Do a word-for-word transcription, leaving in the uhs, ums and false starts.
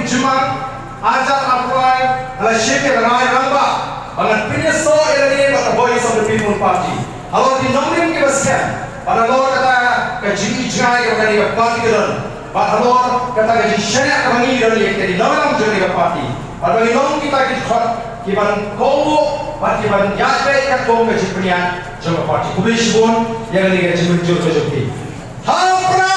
Jingmut, arhajar arphew lai, nga la shim ïa ka rai rangbah ba ngan pynïasoh ïa lade bad ka Voice of the People Party halor ki nongrim kiba skhem, bad halor kata ka jingïohi jngai kaba kane ka party ka don, bad halor kata ka jingshaniah kaba ngi don ïa kita ki nongïalam jong kane ka party, bad ba ngin long kita ki dkhot kiban kohnguh bad kiban ïaid beit katkum ka jingpynïaid jong ka party. Khublei shibun ïa kane ka jingmynjur ka jong phi. Ha